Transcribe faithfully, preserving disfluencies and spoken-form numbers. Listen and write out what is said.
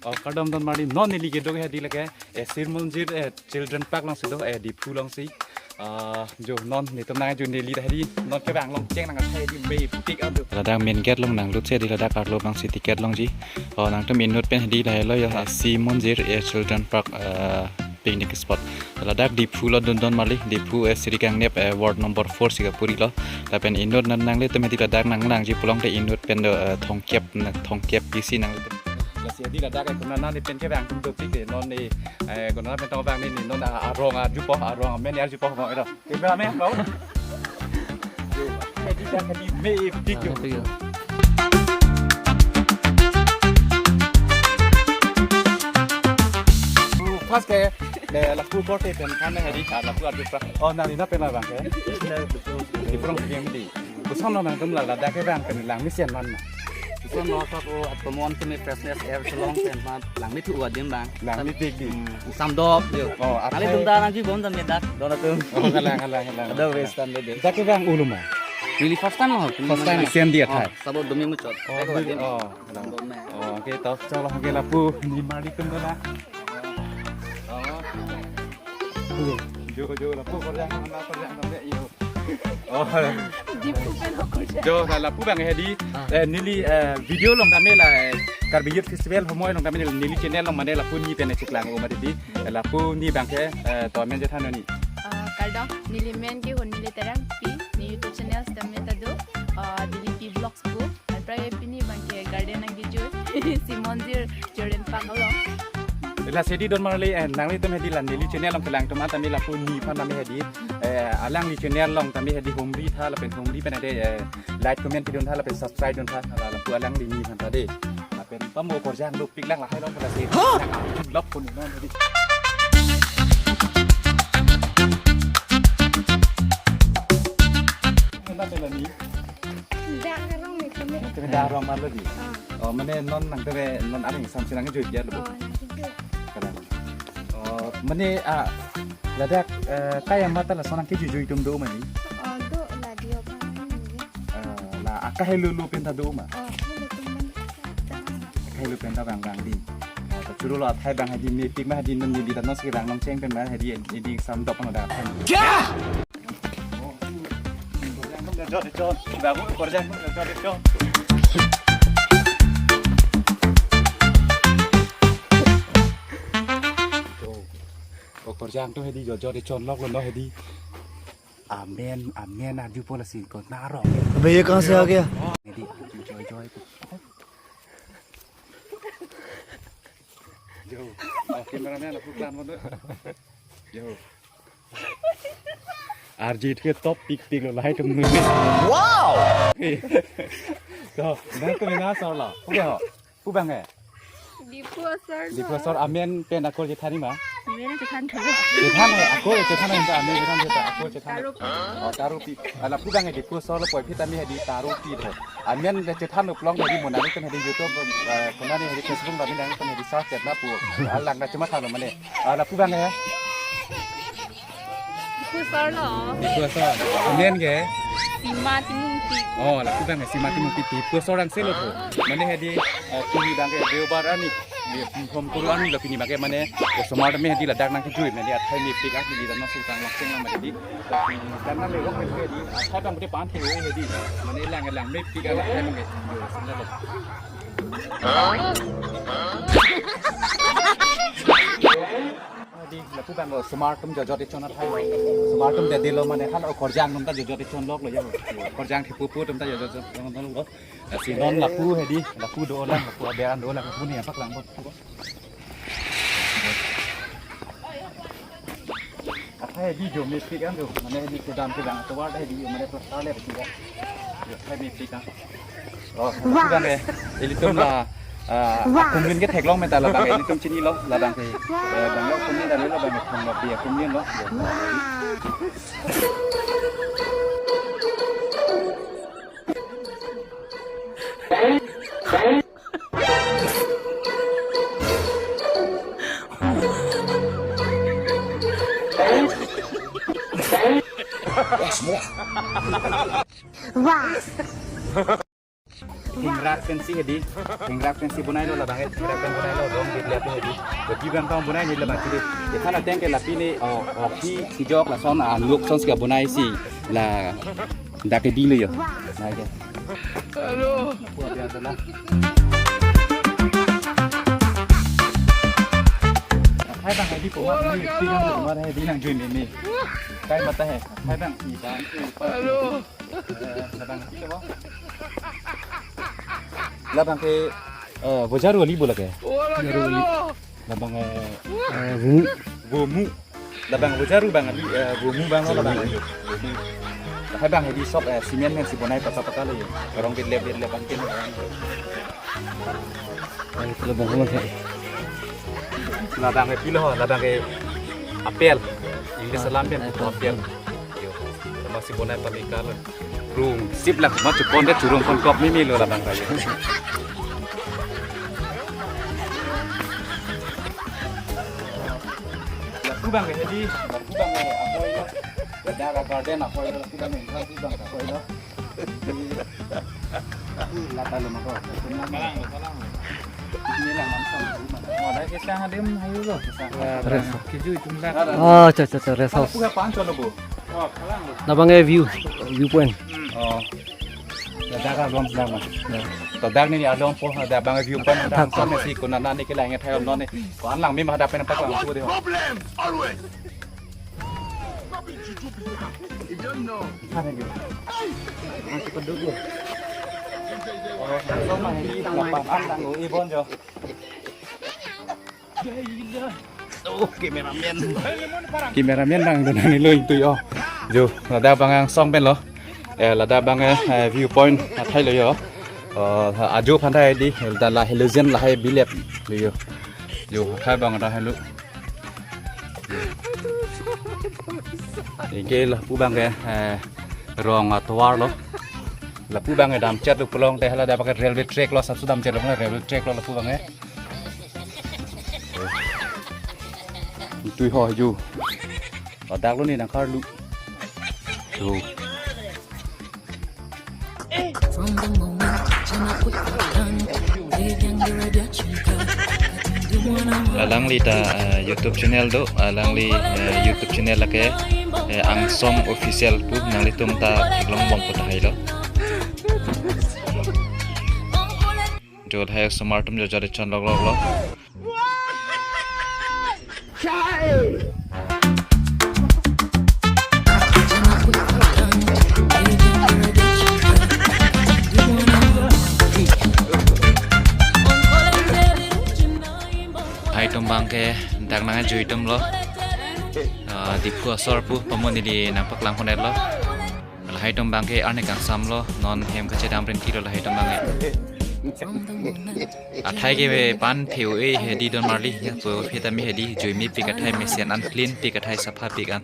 Oh, kardom don marli, non neli kedo ke hedi lake, eh, Sri Monjir, eh, Children Park alongsi do, eh, Diphu alongsi. Ah, jo non netum nangjo neli ta hedi, non kevang along cheng nang athai hedi mepik ado. Ladak main gate along nanglutsi hedi ladak arlo alongsi ticket longji. Oh, nangtum inut pen hedi lahelo ya, eh, Sri Monjir, eh, Children Park, eh, picnic spot. Ladak Diphu lo dundon marli, Diphu, eh, Sri Kangnep, eh, ward number four si kapuri lo. Lapen inut nang nanglitum hedi ladak nanglangji pulote inut pen do, eh, thomkep, na thomkep pisi nanglitum. Lasi hedi ladak, eh, konat neli pen kevang atum dopik de non ni, eh, konat pen tong vang ni, ni non, ah, arong arjupo, arong amen arjupo mo ito. Kevang amen po. Hedi dak hedi mepik jo. Ah, itu ya. First ke, eh, lapu korte pen kan hedi, ah, lapu arjupra. Oh, nang ina pen abang ke? Diphu along yang di. Koson lo nangtum la ladak kevang pen lang mesen man na. Koson lo sap o atomon tumi freshness air chelong pen ma lang mithu adim bang. Lang mepik di. Hmm, sam dop jo. Oh, nanglitum athai ta nangjibom dan medak don atum. Oh, kalang, kalang, kalang. Ada western de. Dak kevang ulu ma? Neli first time lo. First time, mesen di athai. Oh, sabo dumi muchot. Oh, eko dumi, adim. Oh, kalang. Dum me. Oh, okay, to, chalo, okay, lapu ni marli atum do na. Oh. Jo, jo, lapu korjang, mana korjang, mana yo. Oh. Diphu pen ho korjang. Jo, la lapu bang hedi, ah, eh, neli, eh, video along tame la, eh, Karbi Youth Festival homoi along tame neli channel along mane lapu ni pen cheklang o mati di. Eh, lapu ni bang ke, eh, to amen chethan ni. Ah, kardom, neli amen ke Honili Terangpi, neli YouTube channel tame ta do, ah, Dili P Vlogs pu. Aphrang pini bang ke garden nangkejui, Sri Monjir Children Park along. Lasi hedi don marli, eh, nanglitum hedi la neli channel along kelang atum tame lapu ni aphan tame hedi, eh, alangli channel along tame hedi humri tha lapen humri pen ade, eh, like comment pidun tha lapen subscribe dun tha, la lapu alangli ni aphan ta de. Lapen pamo korjang dopik lang lahai along lasi. Hah? Lop pun non hedi. Nang pen la ni? Dak arong ni kami. Kami dak arong marlo di. Ah. Oh, mane non nangtum non aning samsi nangkejui dia lo. Oh, nangkejui. Kalang. Oh, mane, ah, ladak, eh, kai amat ta lason nangkejuijui atum do ma ni? Oh, do la dio bang ni. Eh, la akahelo lo pen ta do ma? Oh, helo pen ta. Akahelo pen ta bang bang di. Oh, ta churu lo athai bang hedi mepik ma hedi non neli ta non si bang nong cheng pen ma hedi hedi sam dop no da. Kya? Oh, korjang atum hedi jojot chonlok lo no hedi. Amen, amen, arjupo lasi konat arong. अबे ये कहाँ से आ गया? Hedi, arju joi joi. Yo, oh, cameraman, lapu klang mo do. Yo. Arji thu top pik pik lo lahai atum nu. Wow! To, nangtum ina asor lo. Pu ke ho? Pu bang ke? Diphu asor lo. Diphu asor amen pen ako chethan ma? Amen chethan tha. Chethan he, ako chethan he, amen chethan he, ako chethan. Tarupi. Oh, Tarupi. Ah, lapu bang ke Diphu asor lo puvoiphit tame hedi Tarupi do. Amen le chethan lo pulote hedi mo nangtum hedi YouTube, eh, konat ni hedi Facebook lo nangtum hedi search na pu. Alang na cuma thalo mane. Ah, lapu bang ke? Diphu asor lo. Diphu asor. Amen ke? Sima Timungpi. Oh, lapu bang ke Sima Timungpi, Diphu asor angselo to. Mane hedi, eh, pini bang ke deobar arni. Di hom kuru arni lo pini bang ke mane osomar tame hedi ladak nangkejui mane athai mepik ak di dan masuk tang langsung nang hedi. Karena lewat hedi, athai bang ke pan hedi. Mane lang lang mepik ak athai bang ke. Di lapu bang lo osomar atum jojot chon athai. Osomar atum jadi lo mane hal okorjang atum ta jojot chonlok lo ya. Okorjang thepupu atum ta jojot chonlok lo. Lasi non lapu hedi, lapu dolang, lapu aberan dolang, lapu ni apak lang bot. Athai hedi jo mepik an jo, mane hedi kedam kedam atovar hedi jo mane plaster le hedi ya. Jo athai mepik an. Oh, lapu bang ke, ilitum la, ah, akumlin ke theklong meta la bang ke, ilitum chinilo, la bang ke, eh, bang lo akumlin ta lo la bang ke thang lo dia akumlin lo. Wah. Thengrak pensi hedi, thengrak pensi bonailo labang ke, thengrak pen bonailo, rong bit lep hedi. Bati bang tong bonai ni labang ke. Iphan ateng ke lapi ni, o, o, ki, kijok lason, a, nuk son sika bonai si, la, dak ke dilo yo. Nah, ke. Halo. Hai bang, hedi po, hedi nang jun ni. Kai mata hai, hai bang, ni bang. Halo. Eh, labang ke lo. Labang ke, eh, vojaru ali bola ke. Labang, eh, eh, vomu. Vomu. Labang vojaru bang ali, eh, vomu bang lo labang. Vomu. Hai bang, hedi sok, eh, cement pen si bonai paka paka lo yo. Rong bit lep bit lep bang ke. Ai, labang vomu ke. Labang ke pilo, labang ke apel. English alam pen apel. Yo, masih bonai pamikar. Rung, sip lang, ma chupon de churung kon kop mimi lo labang kayo. Lapu bang ke hedi, lapu bang ke apoy lo. Daga garden apoy lo, lapu bang ke, lapu bang ke apoy lo. Lata lo mako. Kalang lo, kalang lo. Ini lang langsung. Oh, ada kisah hadim hayu lo. Rest. Kiju itum dak. Oh, cha cha cha, rest house. Puha pancho lo bu. Oh, kalang lo. Labang ke view, view point. Oh. Ladak along sedang mas. Ya. Ladak ni along po ada bang view point ada. Ladak. Sampai si kuna nani ke lang thai non ni. Ko an lang mi ma ada pen pak lang tu deh. Problem always. You don't know. Masih peduk ya. Oh, langsung mah ini lapan an lang lo ibon jo. Oh, cameraman. Cameraman bang do nang lo itu yo. Jo, ladak bang angsong pen lo. Eh, ladak bang, eh, eh, view point athai lo yo. Oh, ajo phan thai di, ladak la halogen lahai bilep lo yo. Jo, athai bang ada halo. Anke lapu bang ke, eh, rong atovar lo. Lapu bang ke damchet lo pulote hala ladak bang ke railway track lo, sapso damchet lo, railway track lo lapu bang ke. Tui ho ju. Ladak lo ni nang kar lo. Tu. Alangli ta, eh, YouTube channel do, alangli, eh, YouTube channel lake, eh, Angsong Official pu nanglitum ta theklong bom pu tahai lo. Jo lahai osomar atum jo jari chon lok lok lo. Lahai atum bang ke dak nang jui atum lo. Ah, Diphu asor pu pamon ili nang paklang konet lo. Lahai atum bang ke arni kangsam lo, non hem kachedam rinti lo lahai atum bang ke. Athai ke pan pheu e hedi don marli, ya, po pheta mi hedi, jui mi pik athai mesen an clean pik athai sapha pik an.